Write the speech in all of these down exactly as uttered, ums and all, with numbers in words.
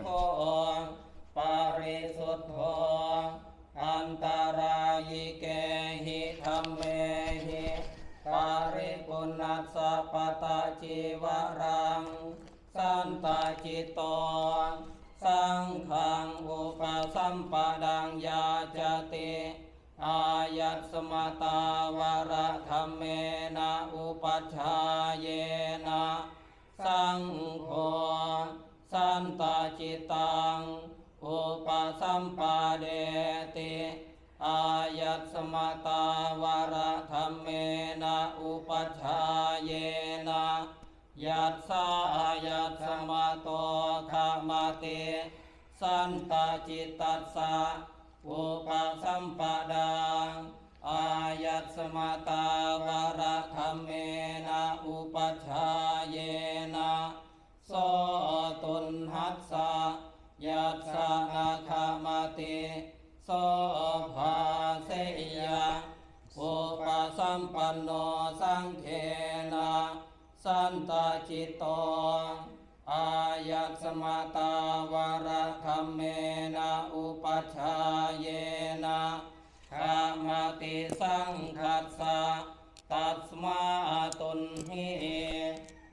โท ปริสุทโธ อันตรายเกหิ ธัมเมหิ ปริปุณณัสสะ ปัตตะจีวรัง สันตะจิตโต สังฆัง อุปสัมปดัง ยาจติ อายัสมะตาวรธัมเมนะ อุปัชฌาเยนะ สังโฆ สันตะจิตตัง อุปสัมปาเดติ อายัสมะตาวรธัมเมนะ อุปัชฌาเยนะ ยัสสะ อายัสมะโต ขะมะติ สันตะจิตตัสสะ อุปสัมปดัง อายัสมะตาวรธัมเมนะ อุปัชฌาเยนะ โส ตุณหัสสะ ยัสสะ นะ ขะมะติ โส ภาเสยยะ อุปสัมปันโน สังเฆนะ สันตะจิตโต อายัสมะตาวรธัมเมนะ อุปัชฌาเยนะ ขะมะติ สังฆัสสะ ตัสมา ตุณหิ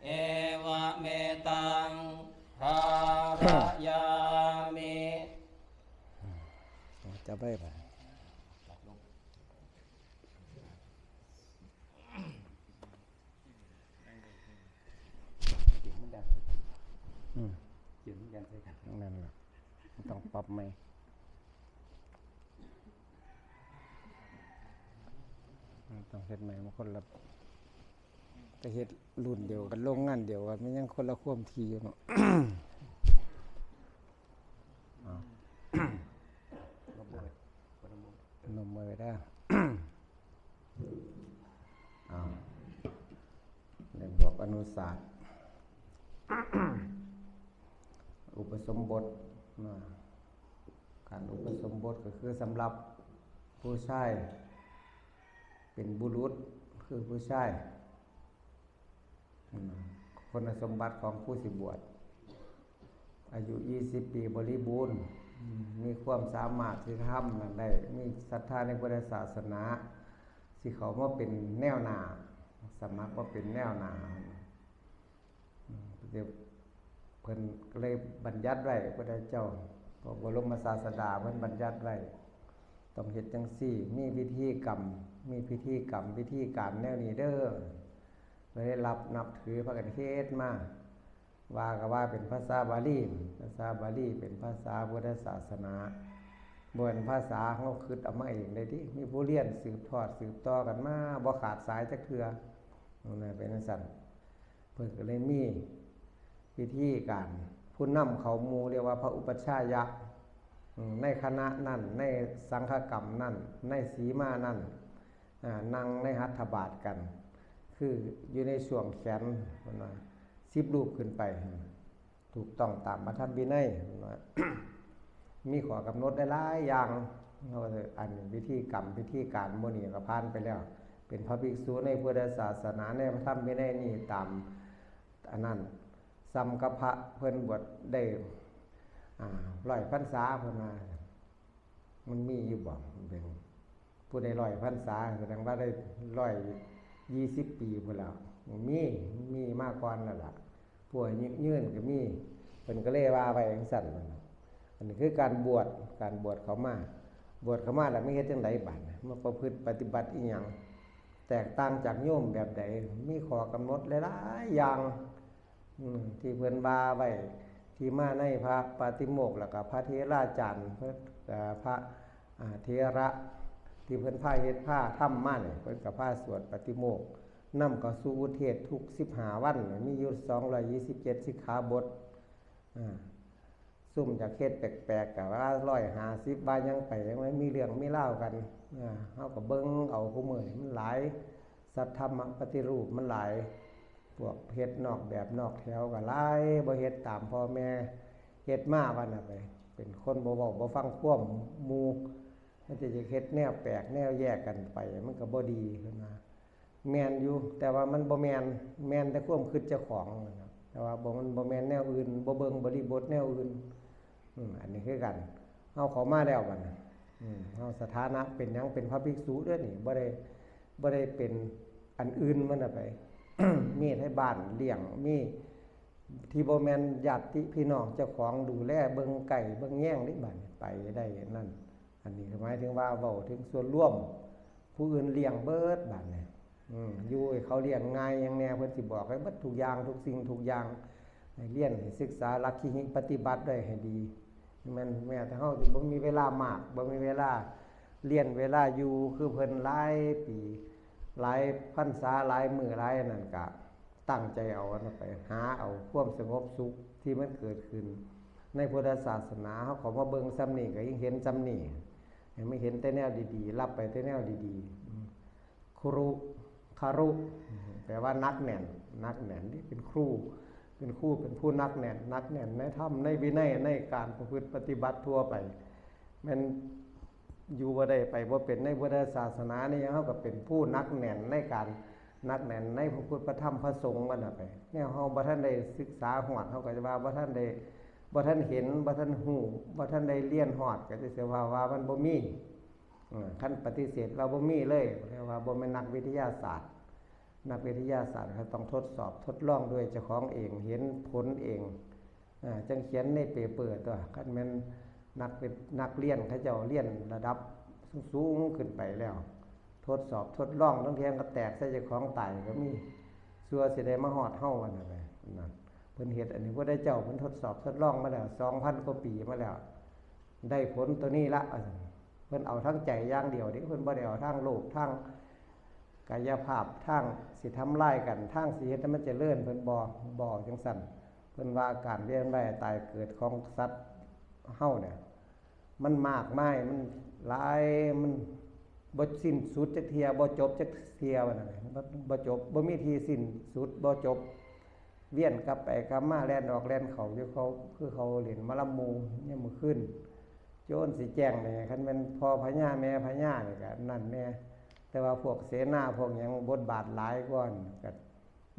เอวะเมตัง ทารยามิ จะไปไป เสียงมันดัง อืม เสียงมันดังใส่กัน นั่นแหละ ต้องปรับใหม่ ต้องเฮ็ดใหม่ มันคนละ ไปเฮ็ดรุ่นเดียวกัน โรงงานเดียวกัน มันยังคนละความถี่อยู่เนาะ อ้าว ลบเลย ลบเลย นมมือได้ อ้าว เรียนบวกอนุศาสตร์ อุปสมบทนะ การอุปสมบทก็คือสำหรับผู้ชาย เป็นบุรุษ คือผู้ชาย อืม คุณสมบัติของผู้สิบวช อายุยี่สิบปีบริบูรณ์ อืม มีความสามารถที่ทำนั่นได้ มีศรัทธาในพุทธศาสนา สิเขามาเป็นแนวหน้า สมัครมาเป็นแนวหน้า อืม เดี๋ยวเพิ่นก็เลยบัญญัติไว้ พระพุทธเจ้า พระบรมศาสดาเพิ่นบัญญัติไว้ ต้องเฮ็ดจังซี่ มีพิธีกรรม มีพิธีกรรม พิธีการแนวนี้เด้อ เลยรับนับถือพากันเฮ็ดมา ว่าก็ว่าเป็นภาษาบาลี ภาษาบาลีเป็นภาษาพุทธศาสนา บ่แม่นภาษาเฮาคิดเอามาเองได้ติ มีผู้เรียนสืบทอดสืบต่อกันมา บ่ขาดสายจักเทื่อ นั่นน่ะ เป็นจั่งซั้น เพิ่นก็เลยมีพิธีการ ผู้นำเขาหมู่เรียกว่าพระอุปัชฌายะ อืม ในคณะนั้น ในสังฆกรรมนั้น ในสีมานั้น อ่า นั่งในหัตถบาทกัน คืออยู่ในช่วงแขน เพิ่นว่า สิบรูปขึ้นไป ถูกต้องตามพระธรรมวินัย เพิ่นว่า มีข้อกำหนดหลายๆอย่าง เฮาว่าเถอะ อันนี้พิธีกรรม พิธีการหมู่นี้ก็ผ่านไปแล้ว เป็นพระภิกษุในพุทธศาสนา ในพระธรรมวินัยนี่ตามอันนั้น ส่ำกับพระเพิ่นบวชได้ อ่า ร้อยพรรษา เพิ่นว่า มันมีอยู่บ่ มันเป็น ผู้ใดร้อยพรรษา แสดงว่าได้ร้อยยี่สิบปีพู้นแหล้ว มี มีมาก่อนแล้วล่ะ ผู้อายุยืนก็มี เพิ่นก็เลยว่าไว้จั่งซั้น อันนี้คือการบวช การบวชเข้ามา บวชเข้ามาแล้วมีเฮ็ดจั่งใดบัดนี้ มาประพฤติปฏิบัติอิหยัง แตกต่างจากโยมแบบใด มีข้อกำหนดหลายๆอย่าง อืม ที่เพิ่นว่าไว้ ที่มาในพระปาฏิโมกข์ แล้วก็พระเถราจารย์ เพิ่น เอ่อ พระ อ่า เถระ ที่เพิ่นพาเฮ็ดพาทำมานี่ เพิ่นก็พาสวดปาฏิโมกข์ นำเข้าสู่อุเทศทุกสิบห้าวัน มีอยู่สองร้อยยี่สิบเจ็ดสิกขาบท อ่า ซุมอยากเฮ็ดแปลกๆ ก็ว่าร้อยห้าสิบ ว่าหยังไป ยังมีเรื่องมีราวกัน อ่า เฮาก็เบิ่งเอา คู่มื้อนี่มันหลาย สัทธรรมปฏิรูปมันหลาย พวกเฮ็ดนอกแบบนอกแถวก็หลาย บ่เฮ็ดตามพ่อแม่เฮ็ดมา ว่าน่ะไป เป็นคนบ่เว้าบ่ฟังความหมู่ มันจะเฮ็ดแนวแปลกแนวแยกกันไป มันก็บ่ดี เพิ่นว่า แม่นอยู่ แต่ว่ามันบ่แม่น แม่นแต่ความคิดเจ้าของ ว่าน่ะ แต่ว่าบ่ มันบ่แม่นแนวอื่น บ่เบิ่งบริบทแนวอื่น อืม อันนี้คือกัน เฮาเข้ามาแล้วบัดนี้ อืม เฮาสถานะเป็นหยัง เป็นพระภิกษุเด้อนี่ บ่ได้ บ่ได้เป็นอันอื่นมันน่ะไป มีไทบ้านเลี้ยง มีที่บ่แม่นญาติพี่น้องเจ้าของดูแล เบิ่งใกล้เบิ่งแยงเด้บัดนี้ ไปได้นั่น อันนี้หมายถึงว่าเว้าถึงส่วนรวม ผู้อื่นเลี้ยงเบิดบัดนี้ อืม อยู่ให้เขาเลี้ยงง่ายหยังแน่ เพิ่นสิบอกให้เบิดทุกอย่าง ทุกสิ่งทุกอย่าง ให้เรียน ให้ศึกษา หลักขีหิปฏิบัติไว้ให้ดี แม่น แม้แต่เฮาสิบ่มีเวลามาก บ่มีเวลาเรียน เวลาอยู่คือเพิ่นหลายปี หลายพรรษา หลายมื้อ หลายอันนั้น ก็ตั้งใจเอาอันนั้นไป หาเอาความสงบสุขที่มันเกิดขึ้น ในพุทธศาสนา เฮาเข้ามาเบิ่งส่ำนี้ก็ยิ่งเห็นส่ำนี้ ให้มันเห็นแต่แนวดีๆ รับไปแต่แนวดีๆ อืม ครุ คารุ แปลว่าหนักแน่น หนักแน่น นี่เป็นครู เป็นครู เป็นผู้หนักแน่น หนักแน่นในธรรม ในวินัย ในการประพฤติปฏิบัติทั่วไป แม่นอยู่บ่ได้ไปบ่เป็นในพุทธศาสนานี่ เฮาก็เป็นผู้หนักแน่นในการ หนักแน่นในพระพุทธพระธรรมพระสงฆ์ว่าน่ะไป แนวเฮาบ่ทันได้ศึกษาฮอด เฮาก็จะว่าบ่ทันได้ บ่ทันเห็น บ่ทันฮู้ บ่ทันได้เรียนฮอด ก็จะเสียว่า ว่ามันบ่มี เออ คันปฏิเสธว่าบ่มีเลย เรียกว่าบ่แม่นนักวิทยาศาสตร์ นักวิทยาศาสตร์เขาต้องทดสอบทดลองด้วยเจ้าของเอง เห็นผลเอง อ่า จั่งเขียนในเปเปอร์ตัว คันแม่นนักวิ นักเรียนเขาเจ้าเรียนระดับสูงๆขึ้นไปแล้ว ทดสอบทดลอง ลางเทื่อก็แตกใส่เจ้าของตายก็มี ซั่วสิได้มาฮอดเฮาว่านั่นแหละ นั่น เพิ่นเฮ็ดอันนี้ พระพุทธเจ้าเพิ่นทดสอบทดลองมาแล้ว สองพันกว่าปีมาแล้ว ได้ผลตัวนี้ละ เพิ่นเอาทั้งใจอย่างเดียวเด้ เพิ่นบ่ได้เอาทางโลภ ทางกายภาพ ทางสิทำลายกัน ทางสิเฮ็ดให้มันเจริญ เพิ่นบ่ บ่จั่งซั้น เพิ่นว่าการเวียนว่ายตายเกิดของสัตว์เฮาเนี่ย มันมากมาย มันหลาย มันบ่สิ้นสุดจักเทื่อ บ่จบจักเทื่อว่านั่นแหละ บ่ บ่จบ บ่มีที่สิ้นสุด บ่จบ เวียนกลับไปกลับมา แล่นออกแล่นเข้าอยู่ เขา คือเขาเล่นหมอลำหมู่ยามมื้อคืน จนสิแจ้งเลย คันแม่นพ่อพญาแม่พญานี่ก็นั่นแน่ แต่ว่าพวกเสนาพวกหยังบทบาทหลายกว่านี่ก็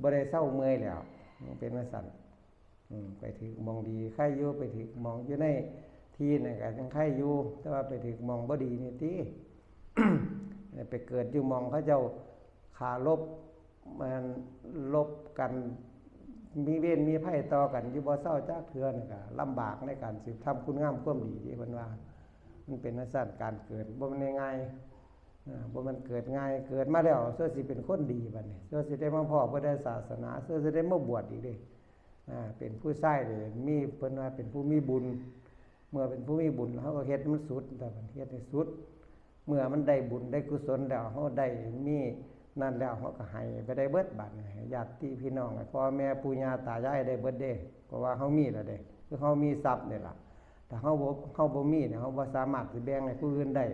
บ่ได้เซาเมื่อยแล้ว มันเป็นจั่งซั้น อืม ไปถืกหม่องดีไคอยู่ ไปถืกหม่องอยู่ในที่นั่นก็ยังไคอยู่ แต่ว่าไปถืกหม่องบ่ดีนี่ติ ไปเกิดอยู่หม่องเขาเจ้าฆ่ารบ มันรบกัน มีเวรมีภัยต่อกันอยู่บ่เซาจักเทื่อนี่ก็ลำบากในการสืบทำคุณงามความดีเด้ เพิ่นว่า มันเป็นจั่งซั้น การเกิดบ่แม่นง่ายๆ อ่า บ่แม่นเกิดง่าย เกิดมาแล้วซั่วสิเป็นคนดีบัดนี้ ซั่วสิได้มาพ้อพุทธศาสนา ซั่วสิได้มาบวชอีกเด้ อ่า เป็นผู้ชายนี่มี เพิ่นว่าเป็นผู้มีบุญ เมื่อเป็นผู้มีบุญ เฮาก็เฮ็ดมันสุด แต่มันเฮ็ดให้สุด เมื่อมันได้บุญได้กุศลแล้ว เฮาได้มีนั่นแล้ว เฮาก็ให้ไปได้เบิดบัดนี้ ให้ญาติพี่น้อง ให้พ่อแม่ปู่ย่าตายายได้เบิดเด้ เพราะว่าเฮามีแล้วเด้ คือเฮามีทรัพย์นี่ล่ะ ถ้าเฮาบ่ เฮาบ่มีเนี่ย เฮาบ่สามารถสิแบ่งให้ผู้อื่นได้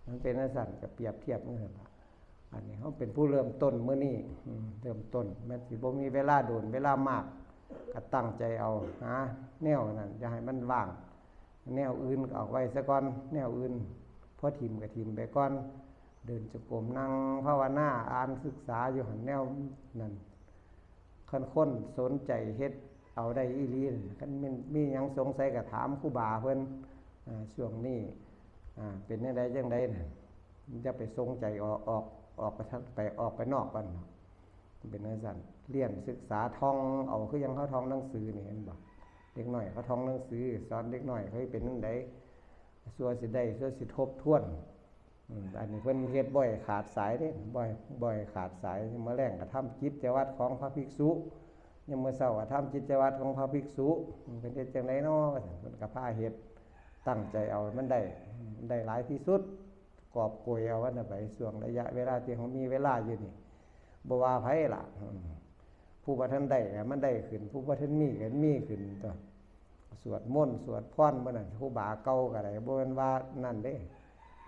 มันเป็นจั่งซั้น ก็เปรียบเทียบจั่งซั้นล่ะ อันนี้เฮาเป็นผู้เริ่มต้นมื้อนี้ อืม เริ่มต้น แม้นสิบ่มีเวลาโดน เวลามาก ก็ตั้งใจเอา หาแนวนั้น อย่าให้มันว่าง แนวอื่นก็เอาไว้ซะก่อน แนวอื่น พอถิ่มก็ถิ่มไปก่อน เดินจงกรม นั่งภาวนา อ่านศึกษาอยู่หั่น แนวนั้น คันคนสนใจเฮ็ดเอาได้อีหลีนั่น คันมี มีหยังสงสัยก็ถามครูบาเพิ่น อ่า ช่วงนี้ อ่า เป็นจั่งใดจั่งใดน่ะ อย่าไปสนใจออก ออก ออกไปทาง ไป ออกไปนอกก่อนเนาะ เป็นจั่งซั้น เรียนศึกษาท่องเอา คือยังเขาท่องหนังสือนี่ เห็นบ่ เด็กน้อยเขาท่องหนังสือ สอนเด็กน้อยเขาเป็นจั่งใด ซั่วสิได้ ซั่วสิทบทวน อืม อันนี้เพิ่นเฮ็ดบ่ให้ขาดสายเด้ บ่ให้ บ่ให้ขาดสาย มื้อแลงก็ทำกิจวัตรของพระภิกษุ ยามมื้อเช้าก็ทำกิจวัตรของพระภิกษุ อืม เพิ่นเฮ็ดจั่งใดน้อ ว่าซั่น เพิ่นก็พาเฮ็ด ตั้งใจเอาให้มันได้ อืม ได้หลายที่สุด กอบโกยเอามันน่ะไป ช่วงระยะเวลาที่เฮามีเวลาอยู่นี่ บ่ว่าไผล่ะ อืม ผู้บ่ทันได้ก็มันได้ขึ้น ผู้บ่ทันมีก็มีขึ้นตั๊ว สวดมนต์สวดพรมื้อนั้น ครูบาเก่าก็ได้ บ่แม่นว่านั่นเด้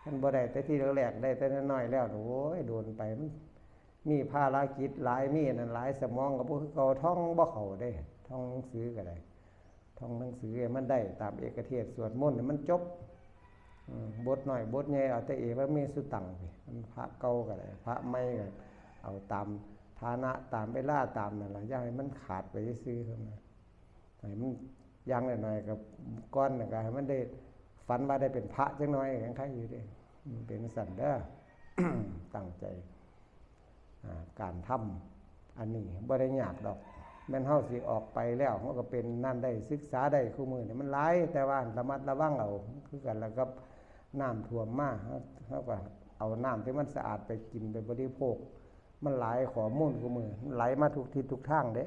มันบ่ได้แต่ทีแรกๆ ได้แต่น้อยๆ แล้ว โอ้ย โดนไป มันมีภารกิจหลาย มีนั่นหลาย สมองก็บ่คือเก่า ท่องบ่เข้าเด้ ท่องหนังสือก็ได้ ท่องหนังสือให้มันได้ตามเอกเทศน์ สวดมนต์ให้มันจบ อืม บทน้อยบทใหญ่ เอาแต่เอวเมสุตังไป มันพระเก่าก็ได้ พระใหม่ก็เอาตาม ฐานะตามเวลาตามนั่นล่ะ อย่าให้มันขาดไปซื่อๆ เท่านั้น ให้มันอย่างน้อยๆ ก็ก่อนน่ะก็ให้มันได้ฝันว่าได้เป็นพระจักหน่อย ยังใครอยู่เด้ อืม เป็นจั่งซั้นเด้อ ตั้งใจ อ่า การทำอันนี้บ่ได้ยากดอก แม่นเฮาสิออกไปแล้ว เฮาก็เป็นนั่นได้ ศึกษาได้ คู่มื้อนี่มันหลาย แต่ว่าระมัดระวังเอา คือกันแล้วกับน้ำท่วมมา เฮา เฮาก็เอาน้ำที่มันสะอาดไปกิน ไปบริโภค มันหลาย ข้อมูลคู่มื้อ มันไหลมาทุกทิศทุกทางเด้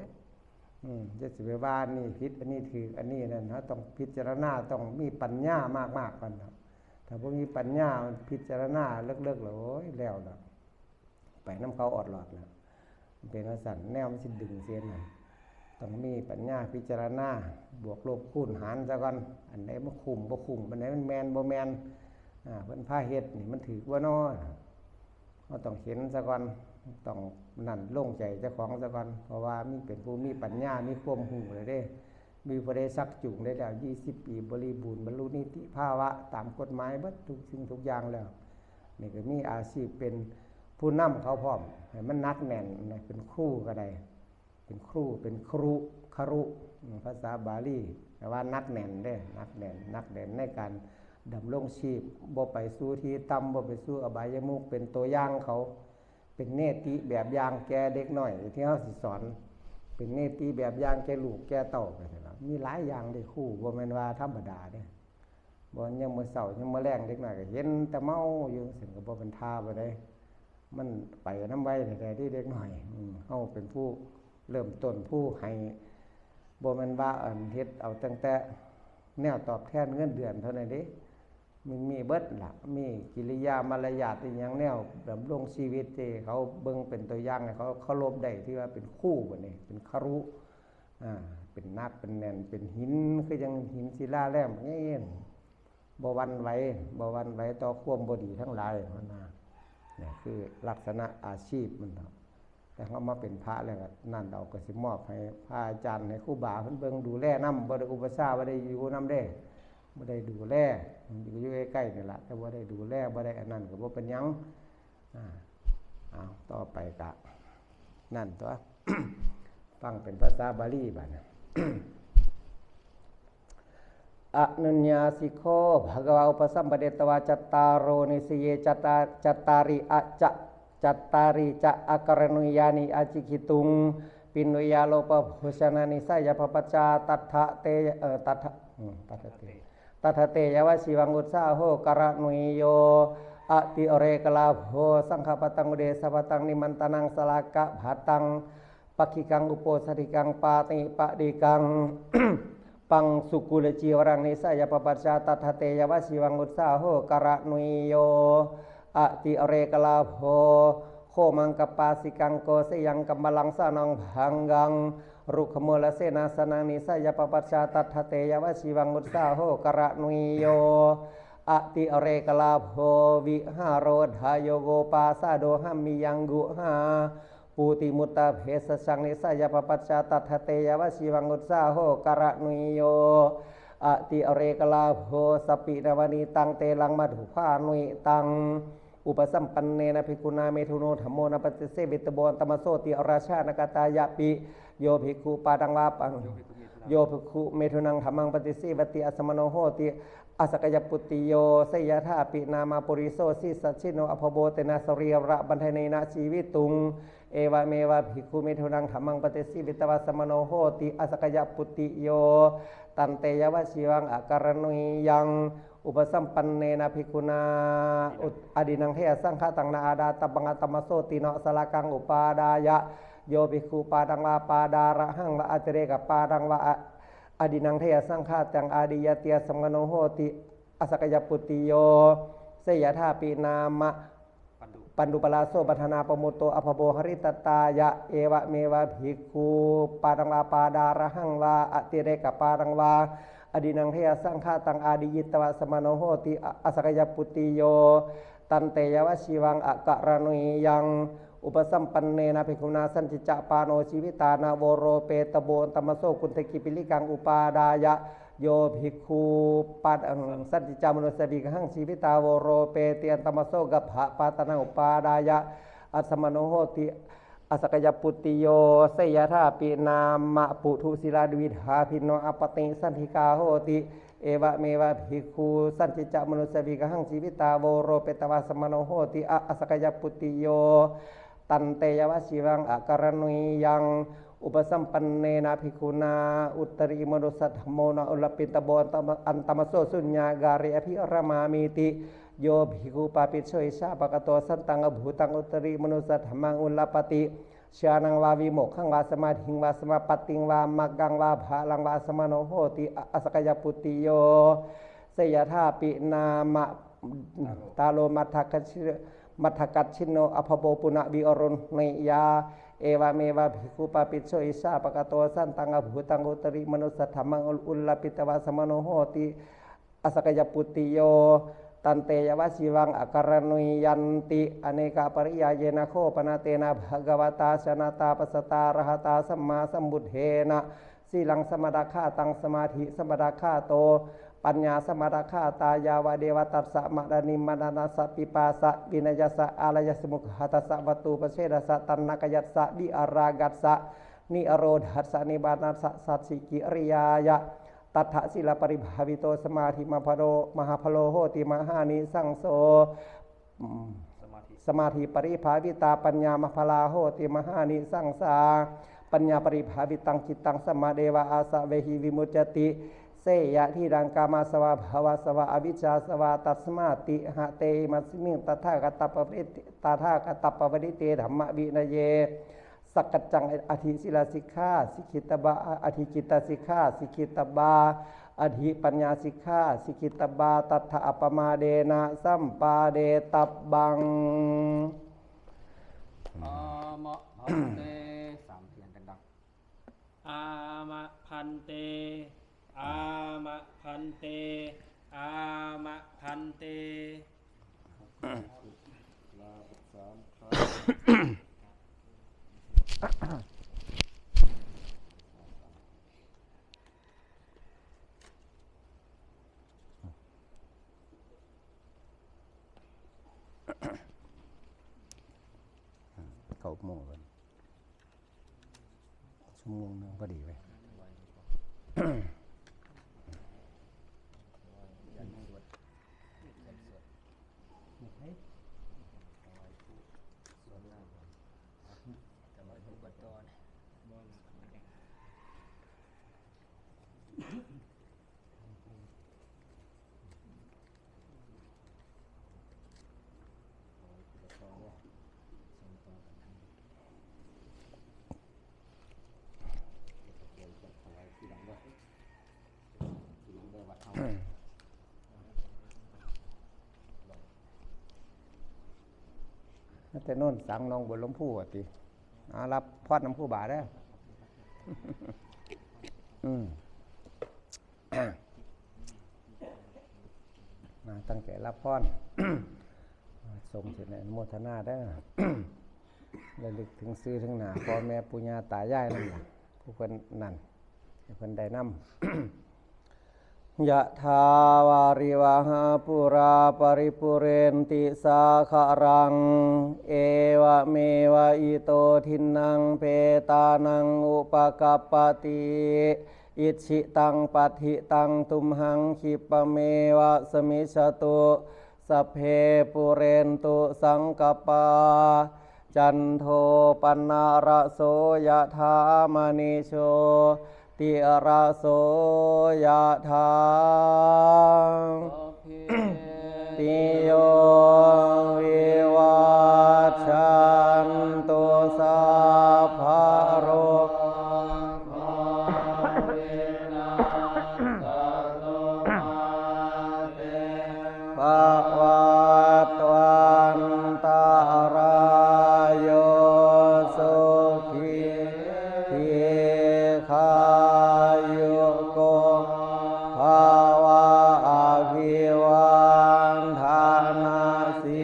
อืม จะสิไปว่าอันนี้ผิด อันนี้ถูก อันนี้นั่น เฮาต้องพิจารณา ต้องมีปัญญามากๆ ก่อนเนาะ ถ้าบ่มีปัญญา มันพิจารณาเลิกๆ แล้ว โอ้ย แล้วล่ะ ไปนำเขาออดหลอดแล้ว มันเป็นจั่งซั้น แนวมันสิดึงเส้นน่ะ ต้องมีปัญญาพิจารณา บวกลบคูณหารซะก่อน อันใดมันคุ้มบ่คุ้ม อันใดมันแม่นบ่แม่น อ่า เพิ่นพาเฮ็ดนี่มันถูกบ่น้อ เฮาต้องเห็นซะก่อน ต้องนั่นลงใจเจ้าของซะก่อน เพราะว่ามี เป็นผู้มีปัญญา มีความรู้แล้วเด้ มีผู้ใดชักจูงได้แล้ว ยี่สิบปีบริบูรณ์ บรรลุนิติภาวะตามกฎหมายเบิดทุกสิ่งทุกอย่างแล้ว นี่ก็มีอาชีพเป็นผู้นำเขาพร้อม ให้มันหนักแน่นนะ เป็นครูก็ได้ เป็นครู เป็นครุ ครุ อืม ภาษาบาลี แปลว่าหนักแน่นเด้ หนักแน่น หนักแน่นในการดำรงชีพ บ่ไปสู่ที่ต่ำ บ่ไปสู่อบายมุข เป็นตัวอย่างเขา เป็นเนติแบบอย่างแก่เด็กน้อยที่เฮาสิสอน เป็นเนติแบบอย่างแก่ลูกแก่เต้าไปซั่นล่ะ มีหลายอย่างเด้ครู บ่แม่นว่าธรรมดาเด้ บ่ ยามมื้อเช้ายามมื้อแลงเด็กน้อยก็เห็นแต่เมาอยู่ ซั่นก็บ่เป็นท่าบ่ได้ มันไปนำไวแท้ๆ ที่เด็กน้อย อืม เฮาเป็นผู้เริ่มต้น ผู้ให้ บ่แม่นว่าอันเฮ็ดเอาตั้งแต่แนวตอบแทนเงินเดือนเท่านั้นเด้ มันมีเบิดล่ะ มีกิริยามารยาทอีหยัง แนวดำรงชีวิตที่เขาเบิ่งเป็นตัวอย่างให้เขาเคารพได้ ที่ว่าเป็นครูบัดนี้ เป็นครุ อ่า เป็นหนัก เป็นแน่น เป็นหิน คือจั่งหินศิลาแหลม เงี้ย บ่หวั่นไหว บ่หวั่นไหวต่อความบ่ดีทั้งหลาย มันว่า นี่คือลักษณะอาชีพมันเนาะ แต่เฮามาเป็นพระแล้วก็นั่น เอาก็สิมอบให้พระอาจารย์ ให้ครูบาเพิ่นเบิ่งดูแลนำ บ่ได้อุปัชฌาย์ บ่ได้อยู่นำเด้ บ่ได้ดูแล อยู่ใกล้ๆ นี่ล่ะ แต่บ่ได้ดูแล บ่ได้อันนั้นก็บ่เป็นหยัง อ่า เอา ต่อไปก็นั่นตั๊ว ฟังเป็นภาษาบาลีบัดนี้ Anuññāsiko bhagavā upasampaditvā cattāro nisiyyi cattā-, cattāri a ca, cattāri ca akaraṇīyāni acikkhituṃ piṇḍū yā lopabhojanā nisāya pappacā tattha te, eh, tattha, hmm, tattha te, tattha te yāvajīvaṃ ussāho karaṇīyo atirekalābho saṅghappattaṃ uddesappattaṃ nimantanaṃ salākappattaṃ pakkhigaṃ uposathigaṃ pātipadikaṃ paṃsukulicīvaraṃ nisāya pappacā tattha te yāvajīvaṃ ussāho karaṇīyo atirekalābho khommaṃ kappāsikaṃ koseyaṃ kammalaṃ sanaṃ bhaṅgaṃ rukkhamūlasenāsanaṃ nisāya pappacā tattha te yāvajīvaṃ ussāho karaṇīyo atirekalābho vihārodhāyogo pāsādo hamhiyaṃ guhā pūtimuttavesajjaṃ nisāya pappacā tattha te yāvajīvaṃ ussāho karaṇīyo atirekalābho sappīṇavanītaṃ telaṃ madhupāṇitaṃ upasampannena bhikkhunā meduno dhammo na paṭisevitabbo antamasoti arajā na katāyapi yo bhikkhu pādaṃ vā pa yo bhikkhu medunaṃ dhammaṃ paṭisevati asamaṇo hoti asakyaputtiyo seyyathāpi nāma puriso sissajjino abhabbo tena sarīrabandhanena jīvituṃ evameva bhikkhu medunaṃ dhammaṃ paṭisevitvā samaṇo hoti asakyaputtiyo tante yāvajīvaṃ akaraṇīyaṃ upasampannena bhikkhunā ut- adiṇṇaṃ deyasaṅkhātaṃ na ādātabbaṃ antamasoti na salākaṃ upādāya yo bhikkhu pādaṃ vā pādārahaṃ vā atirekapādaṃ vā a- adiṇṇaṃ deyasaṅkhātaṃ ādiyati asamaṇo hoti asakyaputtiyo seyyathāpi nāma paṇḍupalāso bandhanapamutto abhabbo haritattāya evameva bhikkhu pādaṃ vā pādārahaṃ vā atirekapādaṃ vā adiṇṇaṃ deyasaṅkhātaṃ ādiyitvā samaṇo hoti a- asakyaputtiyo tante yāvajīvaṃ akaraṇīyaṃ upasampannena bhikkhunā sañcicca pāṇo jīvitā nāvoro petabbo antamaso kuṭekhī piṇḍikaṃ upādāya yo bhikkhu pādaṃ sañcicca manussaviggahaṃ jīvitā voro peti antamaso gabbhapātanaṃ upādāya asamaṇo hoti Asakayaputtiyo, seyyathāpi nāma puthū sīlā dvidhā bhino appaṭisaṅkhikā hoti, evameva bhikkhu sañcicca manussaviggahaṃ jīvitā voropetavā samaṇo hoti. A- asakayaputtiyo, tanteyeva jīvaṃ akaraṇīyaṃ upasampannena bhikkhunā uttarimanussadhammo na ullappitabbo antama- antamaso suññāgāre abhiramāmīti. Yo bhikkhu pāpiccho icchāpakato santaṃ abhūtaṃ uttarimanussadhammaṃ ullappati, jhānaṃ vā vimokkhaṃ vā samādhiṃ vā samāpattiṃ vā maggaṃ vā phalaṃ vā samaṇo hoti. A- asakayaputtiyo, seyyathāpi nāma taro matthakacchi- matthakacchinno abhabbo punaviruṇhiyā, evameva bhikkhu pāpiccho icchāpakato santaṃ abhūtaṃ uttarimanussadhammaṃ ullappitavā samaṇo hoti. Asakayaputtiyo, tanteyeva jīvaṃ akaraṇīyanti. Anekapariyāyena kho pana tena bhagavatā jānatā passatā arahatā sammāsambuddhena sīlaṃ samādakkhātaṃ samādhi samādakkhāto paññā samādakkhātā yāvadeva tassa maṇaniṃ maṇanassa pīpāsa vinayassa ālāyassa mukhadassa vatthupasedassa taṇhakayassa virāgassa nirodhassa nibbānassa sacchikiriyāya. Tattha sīlaparibhāvito samādhimahapphalo mahapphalo hoti mahānisaṅso. Samādhiparibhāvitā paññāmahapphala hoti mahānisaṅsā. Paññāparibhāvitaṃ cittaṃ samadeva āsavehi vimuccati. Seyyathīdaṃ kāmasāvā bhavasāvā avijjāsāvā tasmā tiṇhaṃ te imasmiṃ tathāgatappavedite tathāgatappavedite dhammavinaye. Sakkaccaṃ atthi sīlasikkhā sikkhitabba, atthi cittasikkhā sikkhitabbā, atthi paññāsikkhā sikkhitabbā, tattha appamādena sampādetabbaṃ. อามาพันเต สามเทียนดังๆ อามาพันเต อามาพันเต อามาพันเต ลาสามครั้ง เก้าโมงแล้ว ชั่วโมงหนึ่งพอดีเว้ย แต่โน่นสังหนองบัวลำพูอ่ะติ เอารับพรนำครูบาเด้อ อืม มาตั้งใจรับพร ส่งเสร็จแล้วอนุโมทนาเด้อ ระลึกถึงซื่อถึงหน้า พ่อแม่ปู่ย่าตายายนั่นล่ะ ผู้เพิ่นนั่น ให้เพิ่นได้นำ ยะถาวาริวหาปูราปริปูเรนติสาคารัง เอวะเมวะอิโตทินนังเปตานังอุปกัปปติ อิจฉิตังปัตถิตังตุมหังคิปปะเมวะสมิชชตุ สัพเพปูเรนตุสังกปปา จันโทปันนะระโสยะถามะณิโชติระโสยะถา ติโยวิวัชชันตุสัพพะโรโค ปะวัตวันตะราโยสุขีทีฆายุโกภะวะ อะภิวัฒนาสี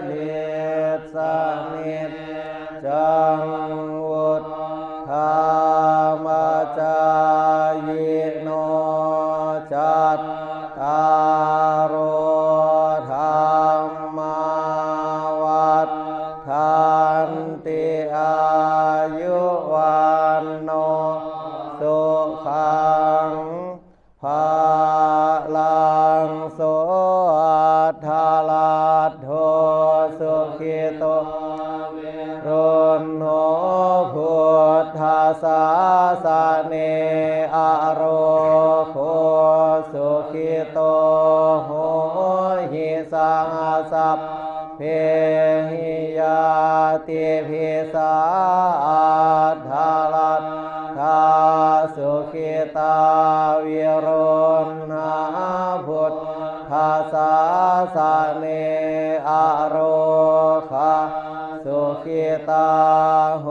ลิสสะนิจจังวุฑฒาปะจายิโน จัตตาโรธัมมาวัฑฒันติ อา สุขิโตโหหิสังสัพเพหิญาติภิสาอัตถรัตถาสุขิตาวิรุณหาพุทธศาสเนอโรคาสุขิตาโห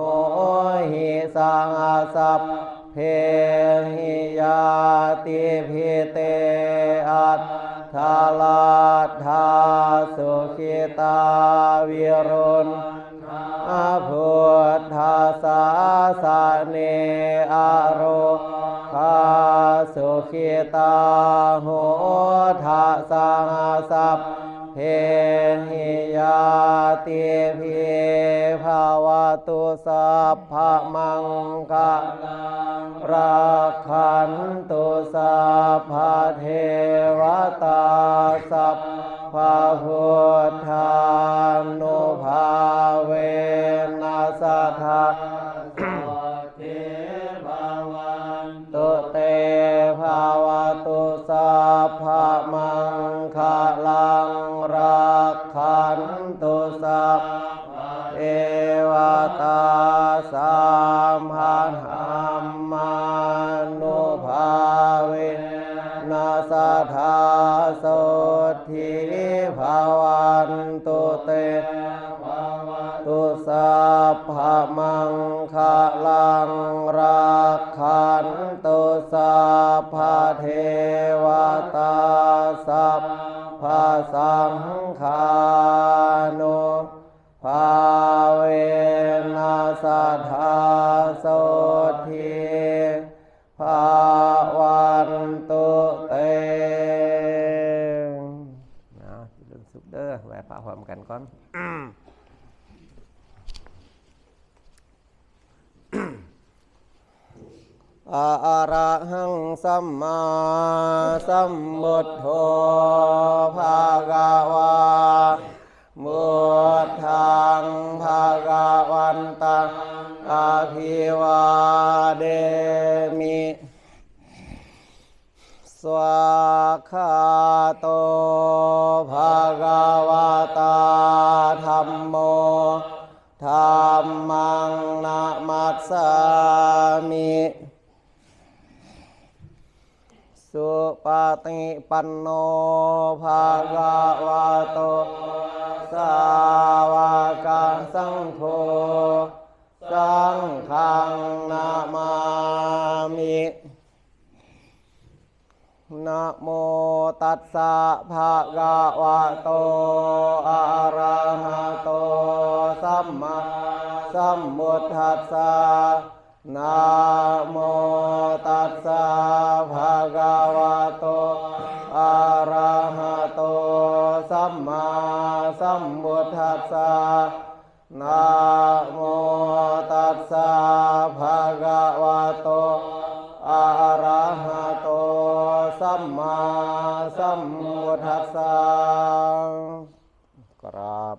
หิสังสัพเพหิญาติภิเตอัตถรัตถาสุขิตาวิรุณหาพุทธศาสเนอโรคาสุขิตาโหทะสังสัพเพหิญาติภิภาวตุสัพพะมังคะลัง รักขันตุสัพพะเทวตา สัพพะพุทธานุภาเวนะ สัทธาโสตถีภะวันตุเต ภะวะตุสัพพะมังคะลัง รักขันตุสัพพะ เทวตา สัพพะธัมมานุภาเวนะ สัทธาโสตถีภะวันตุเต ภะวะตุสัพพะมังคะลัง รักขันตุสัพพะเทวตา สัพพะสังฆานุ ภาเวนะ สัทธาโสตถีภะวันตุเต นะเจริญสุขเด้อ ไหว้พระพร้อมกันก่อน อะระหังสัมมาสัมพุทโธ ภะคะวา พุทธัง ภะคะวันตัง อะภิวาเดมิ สวากขาโต ภะคะวะตา ธัมโม ธัมมัง นะมัสสามิ สุปะฏิปันโน ภะคะวะโต สาวกสังโฆ สังฆัง นะมามิ นะโมตัสสะ ภะคะวะโต อะระหะโต สัมมาสัมพุทธัสสะ นะโมตัสสะ ภะคะวะโต อะระหะโต สัมมาสัมพุทธัสสะ นะโมตัสสะ ภะคะวะโต อะระหะโต สัมมาสัมพุทธัสสะ กราบ